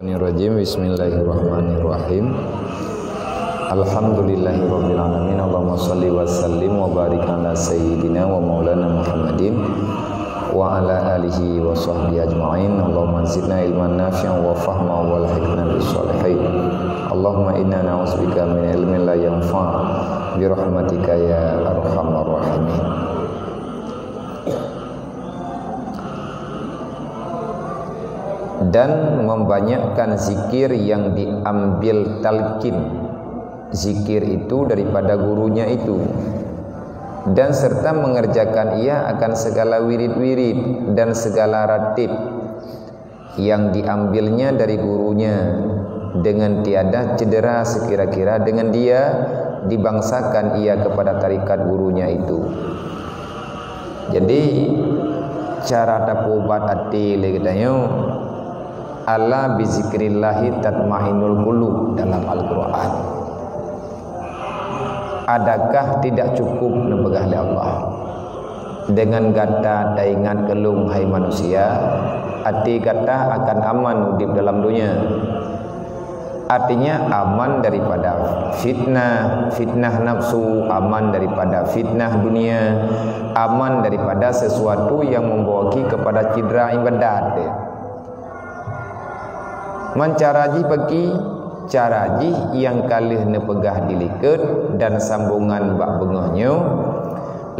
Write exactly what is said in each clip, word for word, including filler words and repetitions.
Bismillahirrahmanirrahim. Alhamdulillahirabbil alamin. Allahumma shalli wa sallim wa barik ala sayyidina wa maulana Muhammadin wa ala alihi wa sahbihi ajma'in. Allahumma zidna ilman nafi'an wa fahma wa alhiqna bis shalihin. Allahumma inna na'udzubika min ilmin la yanfa' bi rahmatika ya arhamar rahimin. Dan membanyakkan zikir yang diambil talqin zikir itu daripada gurunya itu, dan serta mengerjakan ia akan segala wirid-wirid dan segala ratib yang diambilnya dari gurunya, dengan tiada cedera sekira-kira dengan dia dibangsakan ia kepada tarikat gurunya itu. Jadi, cara tapeuubat até lé geutanyoe, "Ala bizikrillahi tatmainnul qulub," dalam Al-Qur'an. Adakah tidak cukup neupeugah lé Allah, dengan gata taingat keu Lôn, hai manusia, até gata akan aman udeb dalam donya? Artinya, aman daripada fitnah, fitnah nafsu, aman daripada fitnah dunia, aman daripada sesuatu yang membawa ki kepada cedera ibadat. Man cara jih bagi, cara jih nyang ka lheueh neupeugah di likot dan sambongan bak beungoh nyoe,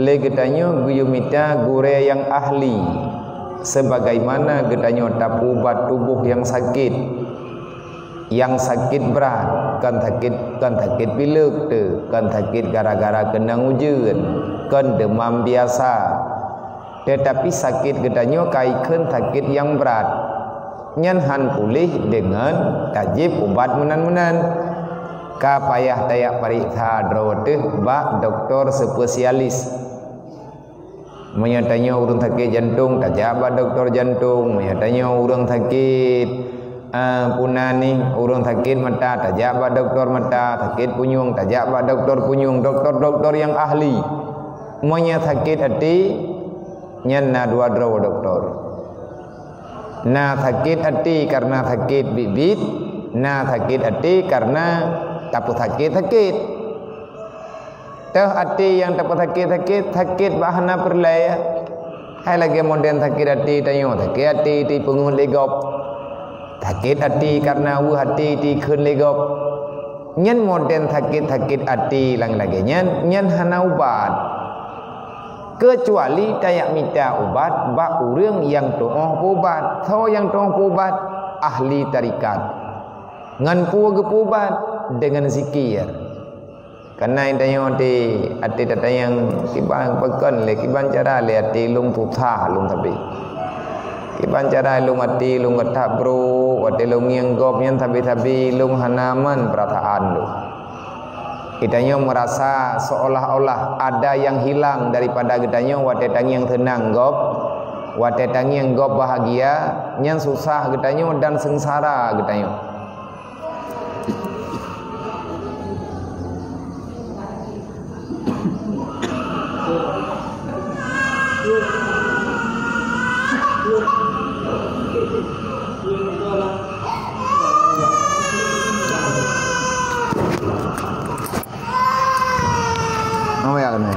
lé geutanyoe geuyue mita gurée nyang ahli, sebagaimana geutanyoe tapeuubat tuboh nyang sakét. Nyang sakét brat, kon sakét, kon sakét pileuk teuh, kon sakét gara-gara keunong ujeuen, kon deumam biasa. Teutapi sakét geutanyoe ka ikheun sakét nyang brat. Nyan han puléh deungon tajieb ubat meunan-meunan. Ka payah tajak pareksa droe teuh bak dokto spesialis. Meunyoe tanyoe ureuëng sakét jantong, tajak bak dokto jantong. Meunyoe tanyoe ureuëng sakét, eh, puna nih, ureuëng sakét mata, tajak bak dokto mata. Sakét punyueng, tajak bak dokto punyueng. Dokto-dokto nyang ahli. Meunyoe sakét até, nyan na dua droe dokto. Na sakét até kareuna sakét biet-biet, na sakét até kareuna tapeusakét-sakét. Teuh até nyang tapeusakét-sakét, sakét bak hana peureulée. Hai lagée modern sakét até tanyoe, sakét até teupeungeuet lé gob. Sakét até kareuna weueh até teukeun lé gob. Nyan modern sakét-sakét até nyang lagée nyan, nyan hana ubat. Keucuali tajak mita ubat bak ureuëng nyang tuoh peuubat. Soe nyang tuoh peuubat? Ahli tarikat. Ngon peue geupeuubat? Deungon zikir. Kareuna tanyoe até, até tatanyong kiban pakon lé, kiban cara lé até lôn susah lôn sabe. Kiban cara lôn até lôn geutak brok, watée lôn ngieng gob nyan sabe-sabe lôn hana aman peurasaan lôn. Geutanyoe meurasa seolah-olah ada nyang hilang daripada geutanyoe watée tangieng seunang gob, watée tangieng gob bahagia, nyan susah geutanyoe dan seungsara geutanyoe. Apa ya kena?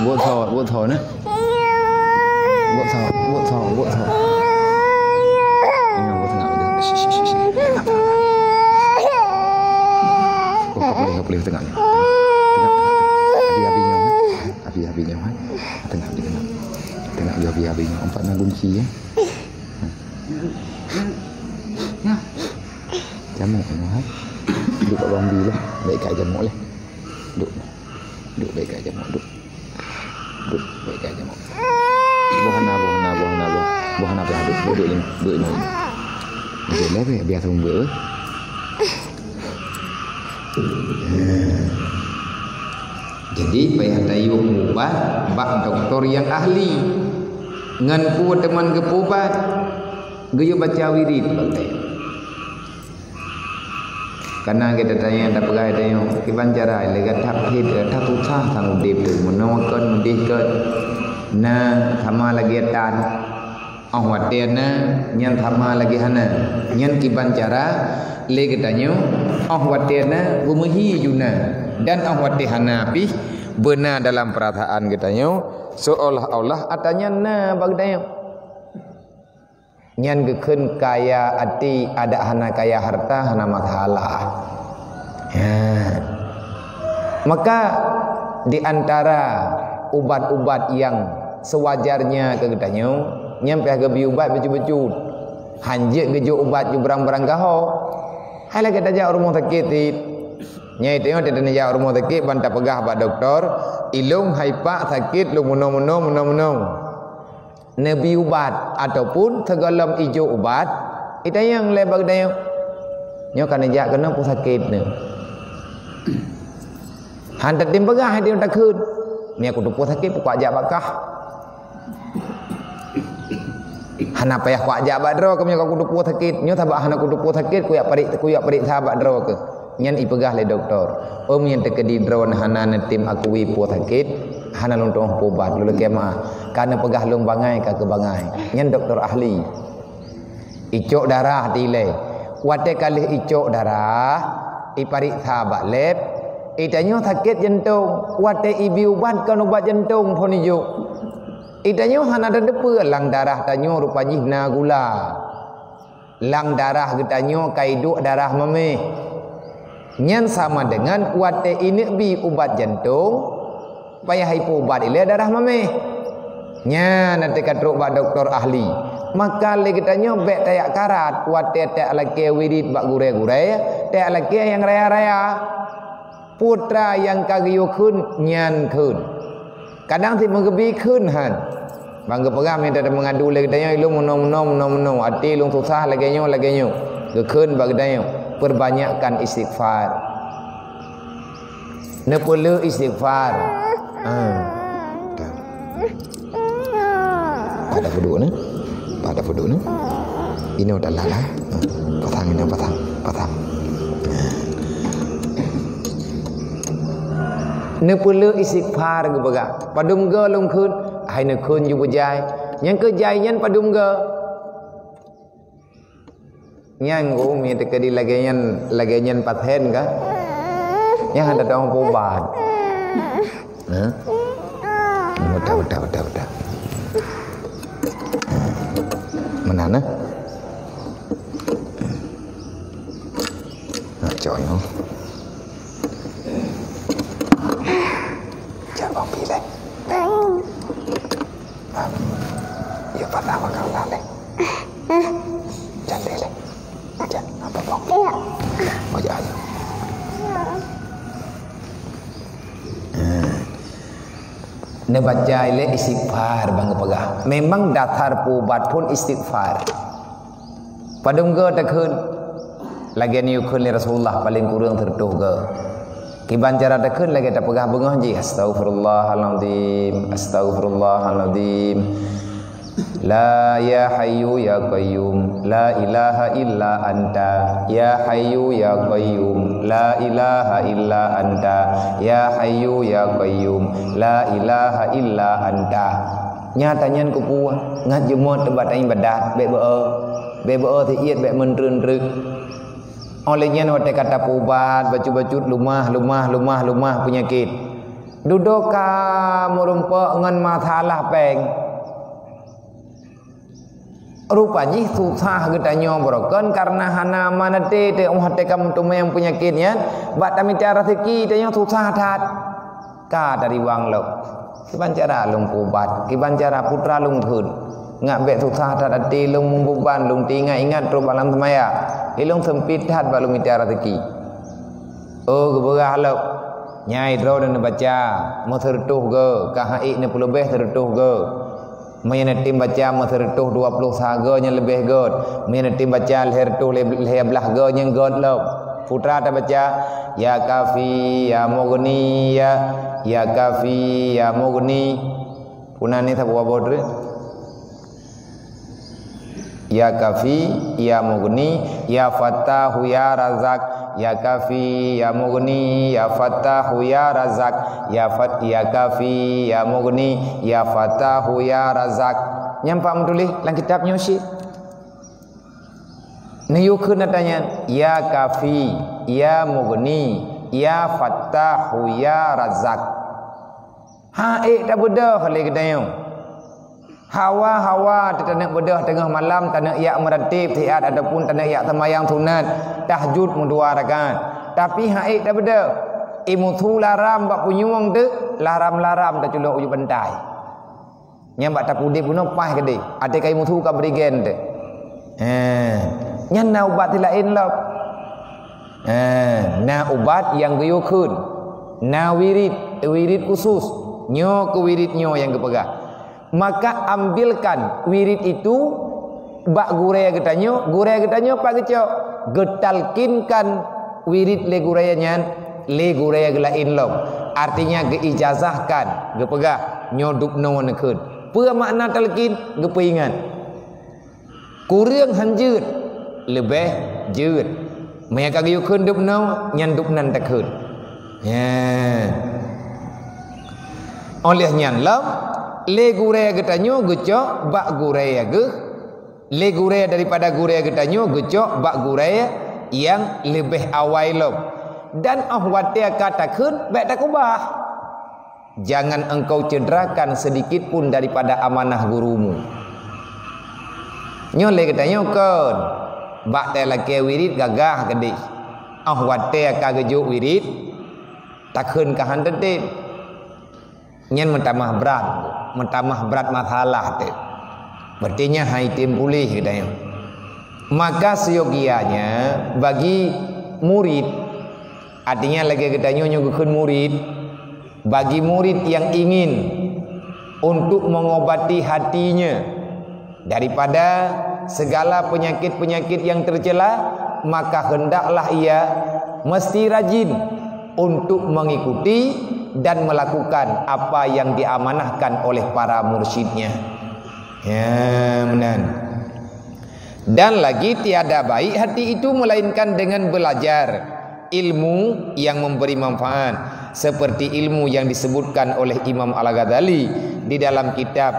Buat sawat, buat sawat, eh? Buat sawat, buat sawat, buat sawat. Ini buat tengah aja. Shh, shh, shh, shh. Kau, kau boleh, kau boleh tengah ni. Tengah, tengah. Abi, abi nyawa, eh? Abi, abi nyawa, eh? Tengah, tengah. Tengah, abi, abi nyawa. Empat na kunci, eh? Jamok nyoe, ha? Duek bak Bambi leh. Bèk ikat jamok leh. Duek. Duek bèk ikat jamok, duek. Duek bèk ikat jamok. Boh hana, boh hana, boh hana, boh. Boh hana payah duek. Duek, duek lima, duek lima, lima. Okey, leh bèk, biasa mubuet, weh. Jadi, payah tayue ubat bak doktor nyang ahli. Ngon peue teuma geupeuubat? Geuyue baca wirid bak geutanyoe. Kana geutanyoe tapeugah tanyoe, kiban cara lé gata phet, gata susah sang udép teuh, meunoe kon, meudéh kon. Na sama lagèe tan. Óh watée na, nyan sama lagée hana. Nyan kiban cara lé geutanyoe, óh watée na beumeuhi ju na, dan óh watée hana pih beuna dalam peurasaan geutanyoe, seolah-olah atra nyan na bak geutanyoe. Nyan geukheun kaya até, adak hana kaya harta, hana masalah. Ha. Maka di antara ubat-ubat nyang sewajarnya keu geutanyoe, nyan payah geubi ubat bacut-bacut. Hanjeuet geujok ubat ju brang-brang gaho. Hai lagée tajak rumoh sakét cit. Nyai teuh teuh tajak rumoh sakét ban tapeugah bak dokto, "Ilong hai pak sakét lôn meunoe-meunoe, meunoe-meunoe." Neubi ubat ataupun sigohlom ijok ubat, itanyong lé bak geutanyoe, "Nyoe ka neujak keunoe peue sakét neuh?" Han tatem peugah, hai tanyoe takheun, "Meunyoe kuteupue sakét, peue kujak bak kah?" Hana payah kujak bak droe keuh meunyoe ka kuteupue sakét. Nyoe sabab hana kuteupue sakét, kujak parek, kujak pareksa bak droe keuh. Nyan ipeugah lé dokto, "Oh, meunyoe teukeudi droeneuh hana neutem akui peue sakét, hana lôn tu'oh peuubat, lôn lakée meu'ah. Ka neupeugah lôn bangai, ka keuh bangai." Nyan dokto ahli. Icok darah dilée. Watée ka lheueh icok darah, ipareksa bak lab, itanyoe sakét jantong. Watée ibi ubat kon ubat jantong phon ijok. Itanyoe hana tateupeue lam darah tanyoe rupa jih na gula. Lam darah geutanyoe ka iduek darah maméh. Nyan sama deungon watée ineuk bi ubat jantong, payah ipeuubat ilée darah maméh. Nyan na teuka trok bak dokto ahli. Maka lé geutanyoe bék tajak karat watée tajak lakée wirit bak gurée-gurée, tajak lakée nyang raya-raya. Peue atra nyang ka geuyue kheun, nyan kheun. Kadang cit meugeubi kheun han. Ban geupeugah meunan, meungadu lé geutanyoe, "Ilong meunoe-meunoe, meunoe-meunoe, até lôn susah lagée nyoe, lagée nyoe." Geukheun bak geutanyoe, "Peubanyakkan istighfar. Neupeuleueh istighfar." Ha. Pada peuduek ni. Pada peuduek ni. Inoe dalam lah. Pasang inoe, pasang, pasang. Neupeuleueh istighfar geupeugah. Padum go lôn kheun, hai neukheun ju beujai. Nyang keu jai nyan padum go. Nyan ku mi teukeudi lagée nyan, lagée nyan paten ka. Nyan hana dong peuubat. Hah? Udah, udah, udah, udah. Meunan, eh? Nah, cok nyoe. Jak bang pilih. Ya, patah bakal laleh. Jangan deh, leh. Jak, apa bang? Oh, ya, ayo. Neubaca ilée istighfar bang geupeugah. Memang dasar peuubat phon istighfar. Padum go takheun? Lagée nyoe kheun lé Rasulullah, paleng kureueng sireutôh go. Kiban cara takheun lagée tapeugah beungoh jih, "Astaghfirullahalazim, astaghfirullahalazim. La ya hayyu ya qayyum, la ilaha illa anta. Ya hayyu ya qayyum, la ilaha illa anta. Ya hayyu ya qayyum, la ilaha illa anta." Nyata nyan keupeue? Ngat jeumot teubat iébadat, bék beu-o. Bék beu-o teuiet, bék meutreun treuk. Óh lheueh nyan watée ka tapeuubat bacut-bacut, lumah, lumah, lumah, lumah peunyakét. Dudoe ka meurumpok ngon masalah péng. Rupa jih susah geutanyoe beurokon kareuna hana meunaté teuh óh watée ka meuteumé peunyakét nyan, bak tamita raseuki tanyoe susah that. Ka tariwang lom. Kiban cara lôn peuubat, kiban cara putra lôn kheun. Ngat bék susah that até lôn meubeban, lôn teuingat-ingat trok bak lam teumaya. Ilôn seumpit that bak lôn mita raseuki. Oh, geubeurah lom. Nyai droe neubaca, meusireutôh go, ka han ék neupeuleubeh sireutôh go. Meunyoe neutem baca meusireutôh dua ploh sa go nyan leubeh göt. Meunyoe neutem baca lhèe reutôh lhèe blah go nyan göt lom. Putra tabaca, "Ya Kafi, ya Mughni, ya, ya Kafi, ya Mughni." Puna ni saboh abot tu. Ya Kafi, ya Mughni, ya Fattahu, ya Razak. Ya Kafi, ya Mughni, ya Fattahu, ya Razak. Ya Fat-, ya Kafi, ya Mughni, ya Fattahu, ya Razak. Nyang pat meutuléh lam kitab nyoe cit. Neuyue kheun ata nyan, "Ya Kafi, Ya Mughni, Ya Fattahu, Ya Razzaq." Han ék tabeudôh lé geutanyoe. Hawa-hawa teuh taneuk beudôh teungoh malam, taneuk jak meuratéb siat ataupun taneuk jak seumayang sunat, tahajud meudua rakaat. Tapi han ék tabeudôh. Imeusue laram bak punyueng teuk, laram-laram taculok u bantai. Nyan bak tapeuudeb bunoe paih keudeh. Até ka imeusue ka bri gen teuk. He, nyan na ubat laén lom. He, na ubat nyang geuyue kheun. Na wirid, wirid khusus. Nyoe keu wirid nyoe nyang geupeugah. Maka ambilkan wirid itu bak gurée geutanyoe, gurée geutanyoe pat geucok? Geutalkinkan wirid lé gurée nyan lé gurée geulaén lom. Artinya geuijazahkan, geupeugah, "Nyoe dubnoe neukheun." Peue makna talkin? Geupeuingat. Kureueng han jeuet, leubeh jeuet. Meunyo ka geuyue kheun dubnoe, nyan dubnan takheun. Ya. Óh lheueh nyan lom, lé gurée geutanyoe geucok bak gurée geuh, lé gurée daripada gurée geutanyoe geucok bak gurée nyang leubeh awai lom. Dan óh watée ka takheun, bék takubah. Jangan engkau cederakan sedikit pun daripada amanah gurumu. Nyoe lé geutanyoe kon, bak talakée wirid gagah keudeh. Óh watée ka geujok wirid, takheun ka han teutem. Nyan meutamah brat, meutamah brat masalah teuk. Berarti nyan han item puléh geutanyoe. Maka seyogianya bagi murid, artinya lagée geutanyoe nyoe geukheun murid, bagi murid yang ingin untuk mengobati hatinya daripada segala penyakit-penyakit yang tercela, maka hendaklah ia mesti rajin untuk mengikuti dan melakukan apa yang diamanahkan oleh para mursyidnya. Ya, meunan. Dan lagi tiada baik hati itu melainkan dengan belajar ilmu yang memberi manfaat, seperti ilmu yang disebutkan oleh Imam Al-Ghazali di dalam kitab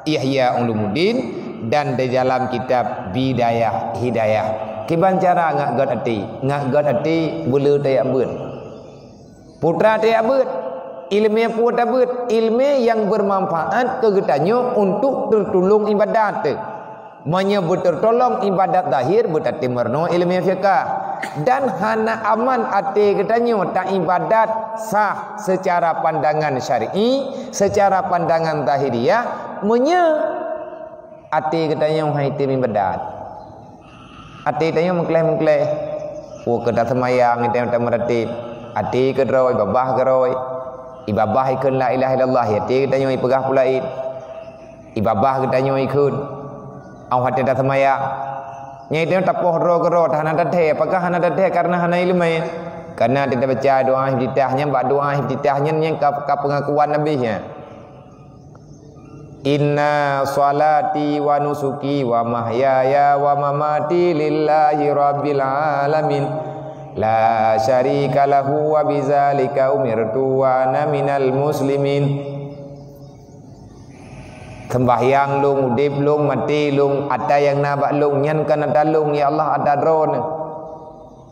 Ihya Ulumuddin dan di dalam kitab Bidayah Hidayah. Kiban cara ngat gét até? Ngat gét até, beuleu tajak beuet. Putra tajak beuet. Ileumé peue tabeuet? Ileumé nyang beumanfaat keu geutanyoe untuk teutulông ibadat. Meunyoe beuteutulông ibadat zahir, beutatem meurunoe ileumé fiqah. Dan hana aman até geutanyoe taibadat sah seucara pandangan syar'i, seucara pandangan zahiriyah, meunyoe até geutanyoe han item ibadat. Até tanyoe meukleh-meukleh. Woe keu taseumayang, geutanyoe tameuratéb. Até keudroe, babah keudroe. Ibabah ikheun la ilaha illallah, até geutanyoe ipeugah peue laén. Ibabah geutanyoe ikheun. Óh watée taseumayang. Nyan tanyoe tapoh droe keudroe, hana tathèe. Apakah hana tathèe? Karena hana ileumé. Karena tabaca doa iftitah nyan, bak doa iftitah nyan, nyan ka, ka peungakuan Nabi nyan. Inna salati wa nusuki wa mahyaya wa mamati lillahi rabbil alamin. La syarika lahu wa bizalika umirtu wa ana minal muslimin. Seumbahyang lôn, udeb lôn, maté lôn, ata nyang na bak lôn, nyan kon ata lôn, ya Allah, ata Droeneuh.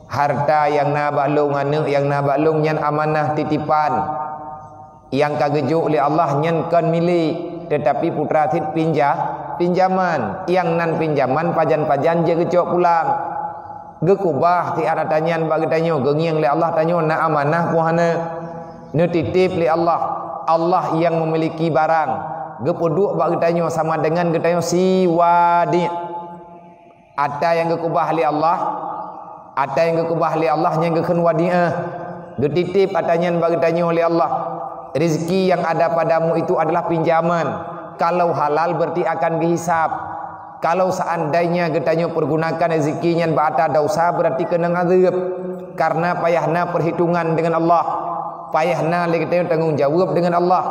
Harta nyang na bak lôn, aneuëk nyang na bak lôn, nyan amanah titipan. Nyang ka geujok lé Allah nyan kon milék, teutapi putra cit pinja-, pinjaman. Nyang nan pinjaman pajan-pajan jeuet geucok pulang. Geukeubah siat ata nyan bak geutanyoe, geungieng lé Allah tanyoe na amanah peue hana. Neutitip lé Allah. Allah nyang meumiliki barang. Geupeuduek bak geutanyoe sama deungon geutanyoe si wadi'. Ata nyang geukeubah lé Allah, ata nyang geukeubah lé Allah nyan geukheun wadi'ah. Geutitip ata nyan bak geutanyoe lé Allah. Rezeki yang ada padamu itu adalah pinjaman. Kalau halal berarti akan geuhisab. Kalau seandainya geutanyoe pergunakan rezeki nyan bak ata dosa, berarti keunong azab. Karena payah na perhitungan dengan Allah. Payah na lé geutanyoe tanggong jaweueb dengan Allah.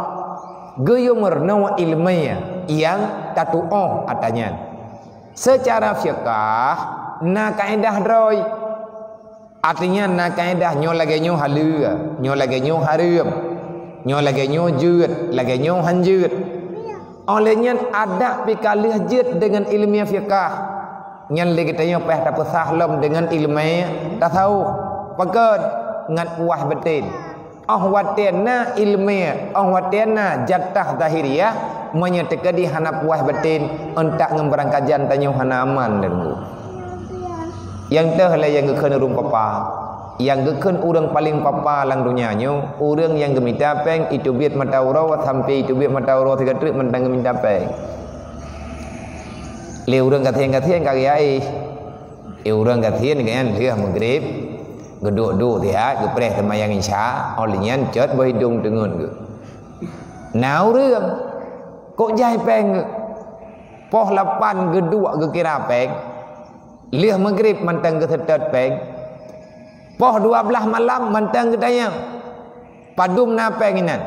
Geuyue meurunoe ileumé nyang tatuoh ata nyan. Seucara fiqah, na kaedah droe. Artinya, na kaedah nyoe lagée nyoe haleue, nyoe lagée nyoe hareuem, nyoe lagée nyoe jeuet, lagée nyoe han jeuet. Óh lheueh nyan adak pih ka lheueh jeuet deungon ileumèe fiqah. Nyan lé geutanyoe payah tapeusah lom deungon ileumèe tasawuf. Pakon? Ngat puas baten. Óh watèe na ileumèe, óh watèe na jatah zahiriah, meunyoe teukeudi hana puas baten, euntak ngon beurangkajan tanyoe hana aman deungon. Nyang teuh lé nyang geukheun ureueng papa. Nyang geukheun ureueng paleng papa lam donya nyoe, ureueng nyang geumita pèng, iteubiet mata uroe sampoe iteubiet mata uroe sigoe treuk mantong geumita pèng. Lé ureueng gasien-gasien ka geuyaéh. Lé ureueng gasien nyan lheueh meugrib, geuduek-duek siat, geupreh seumayang Isya, óh lheueh nyan cot boh idong teungeut geuh. Na ureueng, kok jai pèng geuh. Poh lapan geuduek geukira pèng, lheueh meugrib mantong geuseutôt pèng. Poh dua blaih malam mantong geutanyong, "Padum na pèng inan?"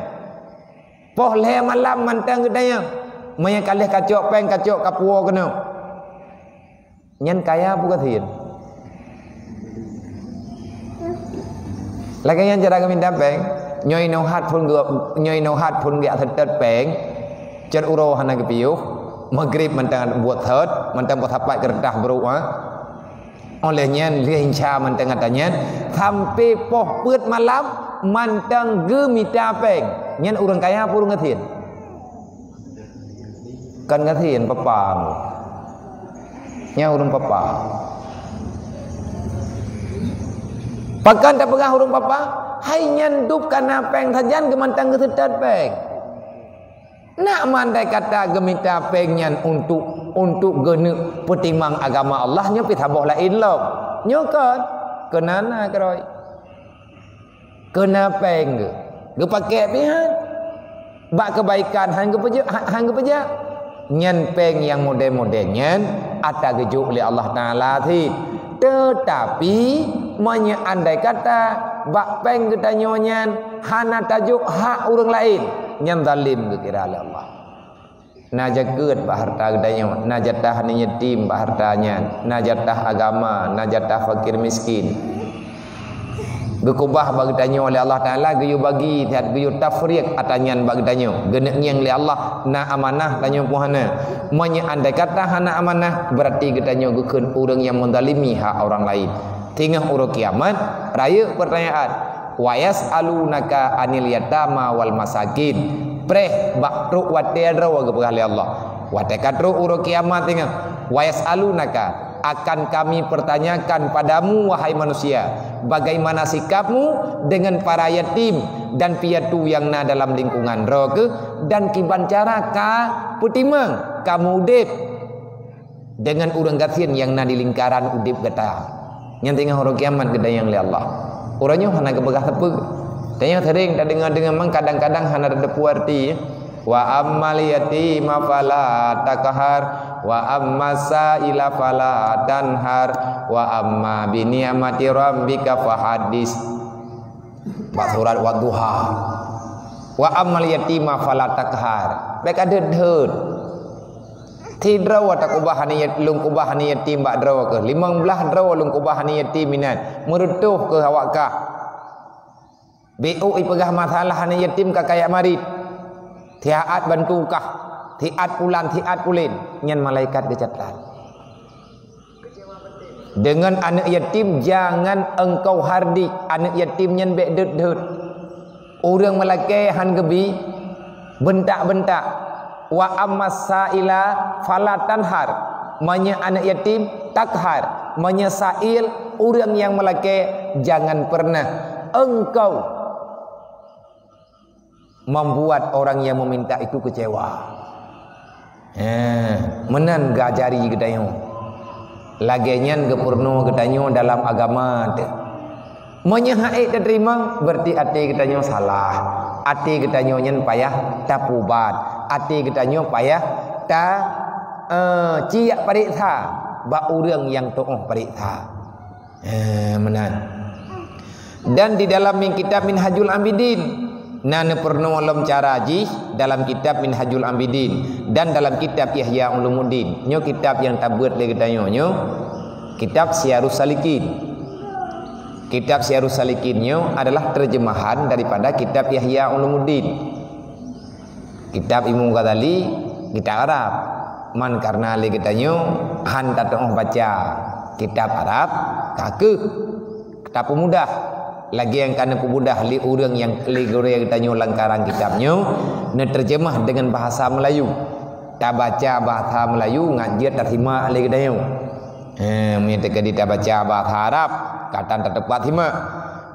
Poh lhèe malam mantong geutanyong, "Meunyoe ka lheueh kacok pèng, kacok kapuwoe keunoe." Nyan kaya peue gasien? Lagèe nyan cara geumita pèng, nyoe inoe hat phôn geu-, nyoe inoe hat phôn geujak seutôt pèng, cot uroe hana geupiôh, meugrib mantong buet thôt, mantong poh sapat keureutah brôk, ha. Óh lheueh nyan lheueh Isya mantong ata nyan, sampoe poh peuet malam mantong geumita pèng. Nyan ureueng kaya peue ureueng gasien? Kan gasien papa. Nyan ureueng papa. Pakon tapeugah ureueng papa? Hai nyan dub ka na pèng sajan geumantong geuseutôt pèng. Nak meundai kata geumita pèng nyan untuk, untuk geuneuk peutimang agama Allah, nyoe pih saboh laén lom. Nyoe kon, keunan na keurôi. Keunan pèng geuh, geupakèk pih han. Bak keubaikan han geupeujak, han, han geupeujak. Nyan pèng nyang model-model nyan ata geujok lé Allah Taala cit. Teutapi, meunyoe andai kata bak pèng geutanyoe nyan hana tajok hak ureueng laén, nyan zalim geukira lé Allah. Na jakeuet bak hareuta geutanyoe, na jatah aneuk yatim bak hareuta nyan, na jatah agama, na jatah fakir miskin. Geukeubah bak geutanyoe lé Allah Taala, geuyue bagi, siat geuyue tafriq ata nyan bak geutanyoe. Geuneuk ngieng lé Allah, na amanah tanyoe pih hana. Meunyoe andai kata hana amanah, beurati geutanyoe geukheun ureueng nyang meuzalimi hak ureueng laén. Singoh uroe kiamat, rayeuk peurtanyaan, "Wa yas'alunaka 'anil yatama wal masakin." Preh bak trok watèe droe geupeugah lé Allah. Watèe ka trok uroe kiamat singoh, "Wa yas'alunaka," akan Kami pertanyakan padamu, wahai manusia, bagaimana sikapmu dengan para yatim dan piatu nyang na dalam lingkungan droe keuh, dan kiban cara ka peutimang, ka meu-udép deungon ureueng gasien nyang na di lingkaran udép gata. Nyan teungoh uroe kiamat geutanyong lé Allah. Uroe nyoe hana geupeugah sapeue. Tanyoe seuring tadeungoe-deungoe, memang kadang-kadang hana tateupeue arti. "Wa ammal yatima fala taqhar, wa ammas sa'ila fala tanhar, wa amma bi ni'mati rabbika fahaddits." Bak surat Wadduha. "Wa ammal yatima fala taqhar." Bèk kadeuet-deuet. Sidroe takeubah aneuk yat-, lôn keubah aneuk yatim bak droe keuh. Limong blaih droe lôn keubah aneuk yatim inan. Meureutôh keuh awak kah. Bèk ôk ipeugah masalah aneuk yatim ka kajak marit. Siat bantu kah. Siat pulan, siat pulen. Nyan malaikat geucatat. Deungon aneuk yatim jangan engkau hardik, aneuk yatim nyan bèk deuet-deuet. Ureueng meulakèe han geubi, beuntak-beuntak. "Wa ammas sa'ila fala tanhar." Meunyoe aneuk yatim, taqhar. Meunyoe sa'il, ureueng nyang meulakèe, jangan pernah engkau membuat orang yang meminta itu kecewa. Eh, meunan geuajari geutanyoe. Lagèe nyan geupeurunoe geutanyoe dalam agama teuh. Meunyoe han ék tateurimong, beurati até geutanyoe salah. Até geutanyoe nyan payah tapubat. Até geutanyoe payah ta, eh, ciyak pareksa bak ureueng nyang tuoh pareksa. Eh, meunan. Dan di dalam min kitab Minhajul Abidin, na neupeurunoe lom cara jih dalam kitab Minhajul Abidin dan dalam kitab Ihya Ulumuddin. Nyoe kitab nyang tabeuet lé geutanyoe nyoe, kitab Siyarus Salikin. Kitab Siyarus Salikin nyoe adalah terjemahan daripada kitab Ihya Ulumuddin. Kitab Imam Ghazali, Kitab Arab. Man karena lé geutanyoe han tatu'oh baca kitab Arab, ka kheueh tapeumudah lagée nyang ka neupeumudah lé ureuëng nyang lé gurée geutanyoe lam karang kitab nyoe neuteurjeumah deungon bahasa Meulayu. Tabaca bahasa Meulayu ngat jeuet tasimak lé geutanyoe. He, meunyoe teukeudi tabaca bahasa Arab, ka tan tateupat simak.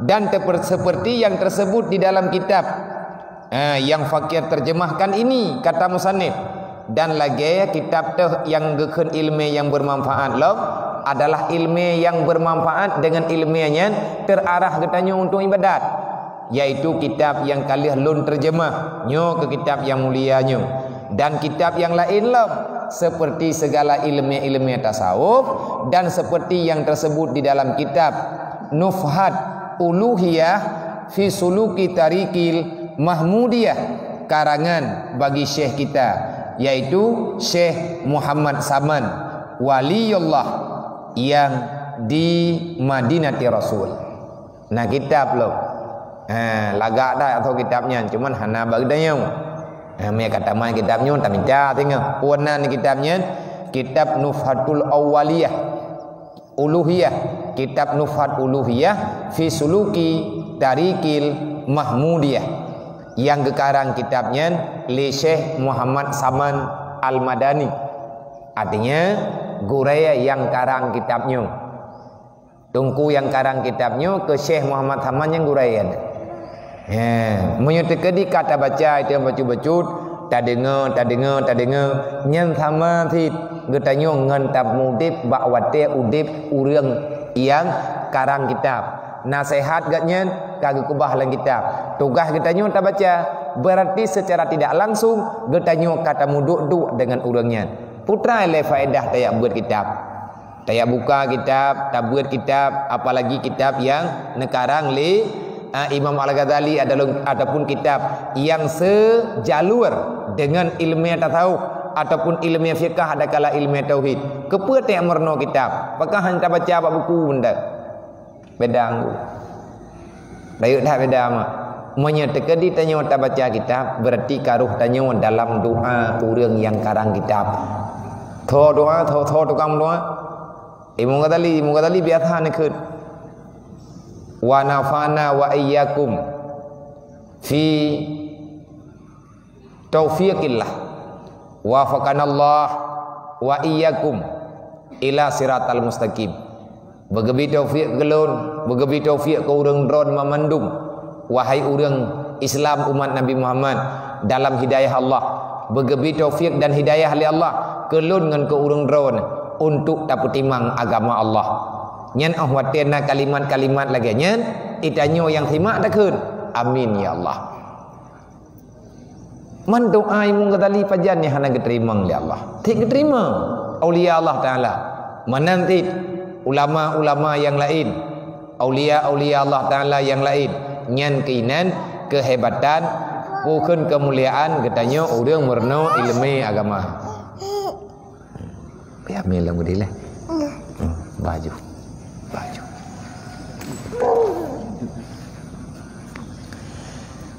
Dan teper-, seperti yang tersebut di dalam kitab, eh, yang fakir terjemahkan ini, kata musannif, dan lagée kitab teuh nyang geukheun iéleumé nyang beumanfaat lom adalah iéleumé nyang beumanfaat deungon iéleumé nyan teuarah geutanyoe untuk iébadat, yaitu kitab nyang ka lheueh lôn teurjeumah nyoe keu kitab nyang mulia nyoe, dan kitab nyang laén lom, seperti segala iéleumé-iéleumé tasawuf, dan seperti yang tersebut di dalam kitab Nufhat Uluhiyah fi Suluki Tarikil Mahmudiyah, karangan bagi syekh kita, yaitu Syekh Muhammad Saman, Waliullah yang di Madinati Rasul. Na kitab lom. Ha, lagak dak atau kitab nyan, cuman hana bak geutanyoe. Ha, meunyo ka tamat kitab nyoe, tamita singoh. Peue nan kitab nyan? Kitab Nufhatul Awwaliyah. Uluhiyah, kitab Nufhat Uluhiyah fi Suluki Tarikil Mahmudiyah. Nyang geukarang kitab nyan lé Syekh Muhammad Saman Al-Madani. Artinya, gurée nyang karang kitab nyoe. Teungku nyang karang kitab nyoe keu Syekh Muhammad Saman nyang gurée nyan. He, meunyoe teukeudi ka tabaca itu nyang bacut-bacut, tadeungoe, tadeungoe, tadeungoe, nyan sama cit geutanyoe ngon tamudeb bak watée udeb ureuëng nyang karang kitab. Naseuhat geuh nyan ka geukeubah lam kitab. Tugaih geutanyoe tabaca, berarti secara tidak langsung geutanyoe ka tamuduek-duek deungon ureuëng nyan. Peue teuma lé faedah tajak beuet kitab. Tajak buka kitab, tabeuet kitab, apalagi kitab nyang neukarang lé, ah, Imam Al-Ghazali adalah, ataupun kitab nyang sejalur deungon iéleumé tasawuf ataupun iéleumé fiqah adakala iéleumé tauhid. Keupeue tajak meurunoe kitab? Pakon han tabaca bak buku benda? Beda nggu. Rayeuk that beda mak. Meunyoe teukeudi tanyoe tabaca kitab, berarti ka roh tanyoe dalam doa ureuëng nyang karang kitab. Tho doa, tho, tho tukang doa. Imam Ghazali, Imam Ghazali biasa neukheun. Wa nafa'na wa iyyakum fi taufiqillah. Wafaqanallah wa iyyakum ila siratal mustaqim. Beugeubri taufik keu lôn, beugeubri taufik keu ureuëng droen mamandum, wahai ureuëng Islam umat Nabi Muhammad, dalam hidayah Allah. Beugeubri taufik dan hidayah lé Allah keu lôn ngon keu ureuëng droen untuk tapeutimang agama Allah. Nyan óh watée na kalimat-kalimat lagée nyan, itanyoe nyang simak takheun, "Amin ya Allah." Man doa Imam Ghazali pajan nyang hana geuteurimong lé Allah? Cit geuteurimong. Aulia Allah Taala. Meunan cit ulama-ulama nyang laén, aulia-aulia Allah Taala nyang laén, nyan keuinan keuhebatan, peue kheun keumuliaan geutanyoe ureuëng meurunoe iéleumé agama. Piamé lam gudi leh. Hmm, baju. Baju.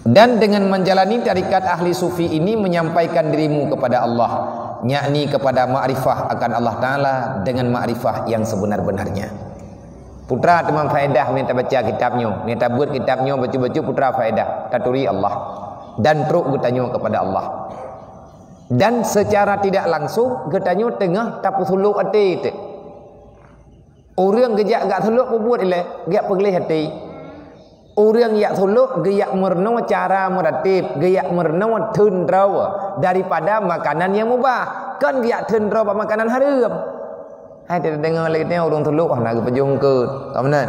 Dan dengan menjalani tarikat ahli sufi ini menyampaikan dirimu kepada Allah, yakni kepada makrifah akan Allah Taala dengan makrifah yang sebenar-benarnya. Putra teuma faedah meunyoe tabaca kitab nyoe, meunyoe tabeuet kitab nyoe bacut-bacut putra faedah, taturi Allah dan trok geutanyoe kepada Allah. Dan secara tidak langsung geutanyoe teungoh tapeusulok até teuh. Ureuëng geujak gak sulok peubuet ilée, geujak peugleh até. Ureuëng jak sulok geujak meurunoe cara meuratéb, geujak meurunoe theun droe daripada makanan nyang mubah, kon geujak theun droe bak makanan hareuem. Hai teudeungoe lé geutanyoe ureuëng sulok hana geupajoh eungkôt, ka meunan?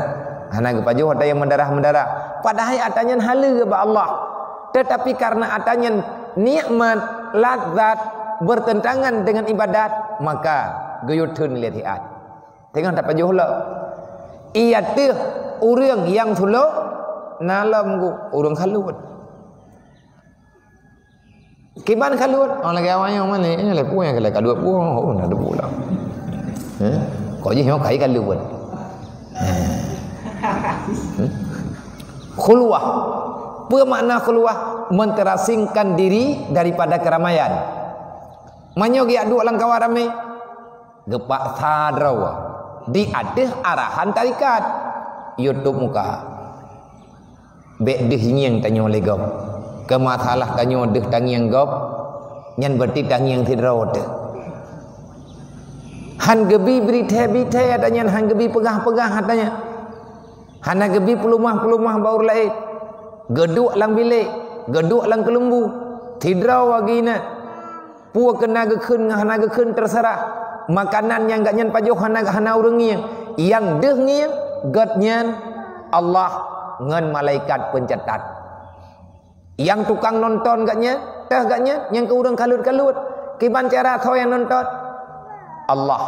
Hana geupajoh ata nyang meudarah-meudarah. Padahai ata nyan haleue bak Allah. Tetapi karena ata nyan nikmat, lazat, bertentangan dengan ibadat, maka geuyue theun lé siat. Teungoh tapajoh lom. Iya teuh ureuëng nyang sulok na lom gu ureuëng kaluet. Kiban kaluet, oh lagée awaknyoe mani, eh, lé puih nyang keulah kaluet puih, oh, na debu lam. Eh? Kok jih nyoe kai kaluet. Eh. Hmm? Khulwah. Peue makna khulwah? Menterasingkan diri daripada keramaian. Meunyoe geujak duek lam kawan ramé, geupaksa droe di ateueh arahan tarekat. YouTube muka. Bék deuh ngieng tanyoe lé gob. Keu masalah tanyoe deuh tangieng gob, nyan berarti tangieng sidroe teuh. Han geubi bri thé-bi thé ata nyan, han geubi peugah-peugah ata nyan. Hana geubi peulumah-peulumah bak ureuëng laén. Geuduek lam bilék, geuduek lam keuleumbu. Sidroe wagi na. Peue keu na geukheun ngon hana geukheun, terserah. Makanan nyang gobnyan pajoh hana, hana ureuëng ngieng. Nyang deuh ngieng, gobnyan Allah ngon malaikat peuncatat. Nyang tukang nonton gobnyan, teuh gobnyan, nyang keu ureuëng kaluet-kaluet. Kiban cara soe nyang nonton? Allah,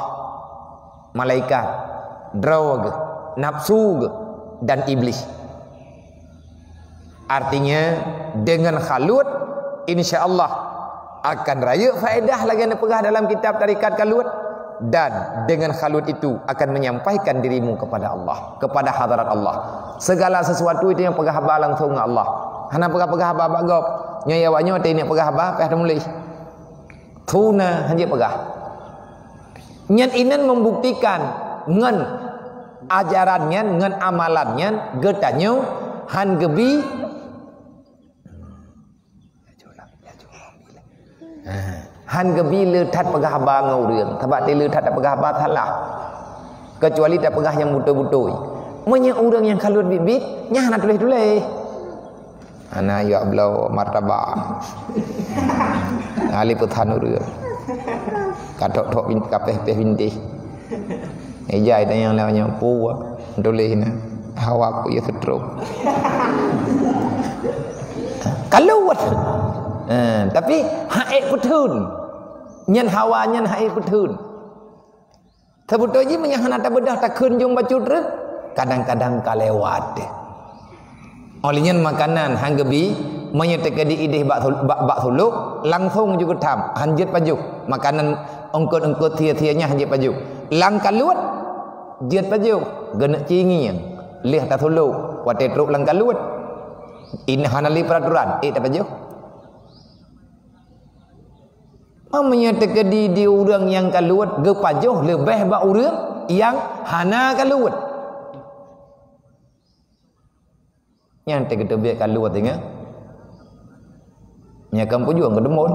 malaikat, droe geuh, nafsu geuh, dan iblih. Artinya, dengan khalut, insya Allah akan rayeuk faedah lagée na peugah dalam kitab tarekat khalut, dan dengan khalut itu akan menyampaikan dirimu kepada Allah, kepada hadarat Allah. Segala sesuatu itu nyang peugah haba langsung ngon Allah. Hana peugah-peugah haba bak gob. Nyoe ya awak nyoe teuingat peugah haba, payah teumuléh. Tuna hana peugah. Nyan inan membuktikan ngon ajaran nyan, ngon amalan nyan, geutanyoe han geubi, han geubi le that peugah haba ngon ureuëng. Sabab teu le that tapeugah haba salah. Kecuali tapeugah nyang beutôi-beutôi. Meunyoe ureuëng nyang kaluet biet-biet, nyan hana tuléh-tuléh. Hana jak bloe martabak. Ahli peusan ureuëng. Ka thok-thok bin-, ka péh-péh bintéh. Ijai tanyong lewat nyoe, "Peue tuléh na? Hawa ku ya stroke." Kaluet. Eh, tapi hak ék peutheun. Nyan hawa nyan hak ék peutheun. Seubeutôi jih meunyoe hana tabeudoh takheun jong bacut reuh, kadang-kadang ka lewat deh. Óh lheueh nyan makanan han geubi, meunyoe teukeudi idéh bak sul-, bak, bak sulok, langsong ju geutham, han jeuet pajoh. Makanan eungkot-eungkot thie-thie nyan han jeuet pajoh. Lam kaluet, jeuet pajoh, geuneuk cingieng. Lheueh tasulok, watée trok lam kaluet. Ini hana lé peraturan, ék tapajoh. Meunyoe teukeudi di ureuëng nyang kaluet geupajoh leubeh bak ureuëng nyang hana kaluet. Nyang teukeuteubiet kaluet ingat. Nyan kan pujuang keudeungon.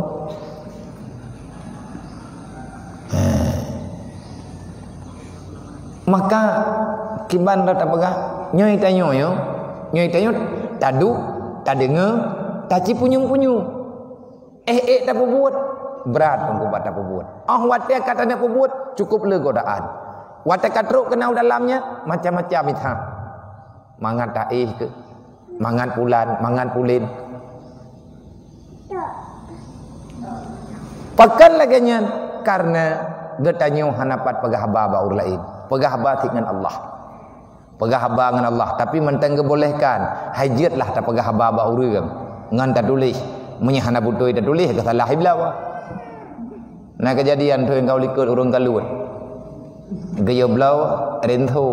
Maka kiban dah tapeugah, nyoe tanyoe, nyoe tanyoe taduek, tadeungoe, tacipunyueng-punyueng. Éh, ék tapeubuet, brat teungku bak tapeubuet. Óh watée ka taneuk peubuet, cukup le godaan. Watée ka trok keunoe dalam nyan, macam-macam mita. Mangat taéh keuh, mangat pulan, mangat pulen. Pakon lagée nyan? Karena geutanyoe hana pat peugah haba bak ureuëng laén. Peugah haba cit ngon Allah. Peugah haba ngon Allah, tapi mantong geubolehkan, hai jeuetlah tapeugah haba bak ureuëng ngon tatuléh. Meunyoe hana beutôi tatuléh, geusalah ibloe. Na keujadian thon ka likot ureuëng kaluet. Geuyue bloe rinso.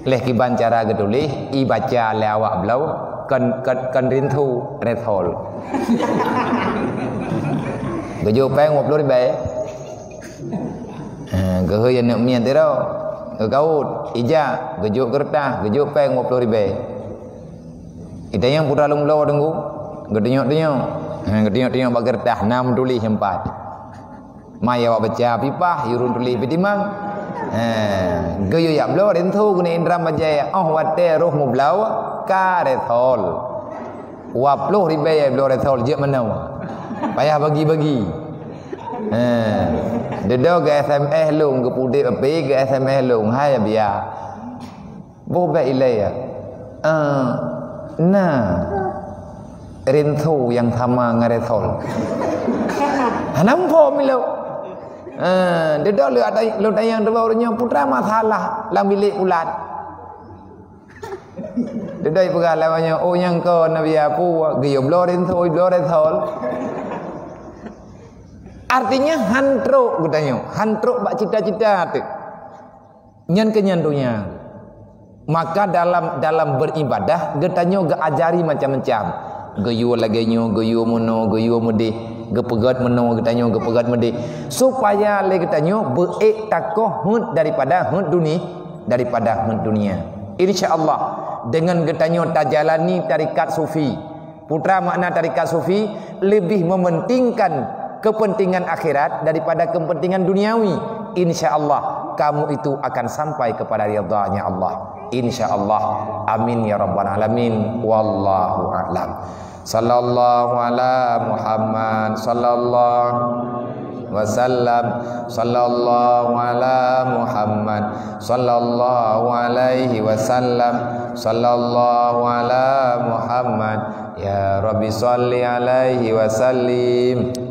Leh kiban cara geutuléh, ibaca lé awak bloe, kon, kon, kon rinso, resol. Geujok péng dua puluh ribèe. Ha, geuhôi aneuk miet tiro. Geukaut, ija, geujok keureutah, geujok péng dua puluh ribèe. Itanyong putra lôn bloe deungoe, geutunyok-tunyok. Ha, geutunyok-tunyok bak keureutah, na meutuléh empat. Mai awak baca pipah, yurun tuléh peutimang. Ha, geuyue jak bloe rinso geuneuk indram bajée, óh watée roh meubloe ka resol. Dua puluh ribèe bloe resol jeuet meunoe. Payah bagi-bagi. Ha. Dudoe geu S M S lôn, geupeudeuh api geu S M S lôn, hai biya. Boh bèk ilée ya. Ah, na. Rinso nyang sama ngon resol. Hana muphom ilée. Ah, dudoe lôn tanyong teubau ureuëng nyoe putra masalah lam bilék ulat. Dudoe peugah lawanya, "Oh nyang ko Nabi Apu, geuyue bloe rinso, bloe resol." Artinya han trok geutanyoe, han trok bak cita-cita teuh. Nyan keu nyan donya. Maka dalam, dalam beribadah geutanyoe geuajari macam-macam. Geuyue lagée nyoe, geuyue meunoe, geuyue meudeh. Geupeugét meunoe geutanyoe, geupeugét meudéh, supaya lé geutanyoe beuék takoh heuet daripada heuet duni-, daripada heuet dunia. Insya Allah, dengan geutanyoe tajalani tarekat sufi, putra makna tarekat sufi lebih mementingkan kepentingan akhirat daripada kepentingan duniawi. Insya Allah, kamu itu akan sampai kepada ridhanya Allah. Insya Allah. Amin ya rabbal alamin. Wallahu a'lam. Sallallahu ala Muhammad, sallallahu wasallam, sallallahu ala Muhammad, sallallahu alaihi wasallam, sallallahu ala Muhammad. Ya Rabbi, salli alaihi wasallim.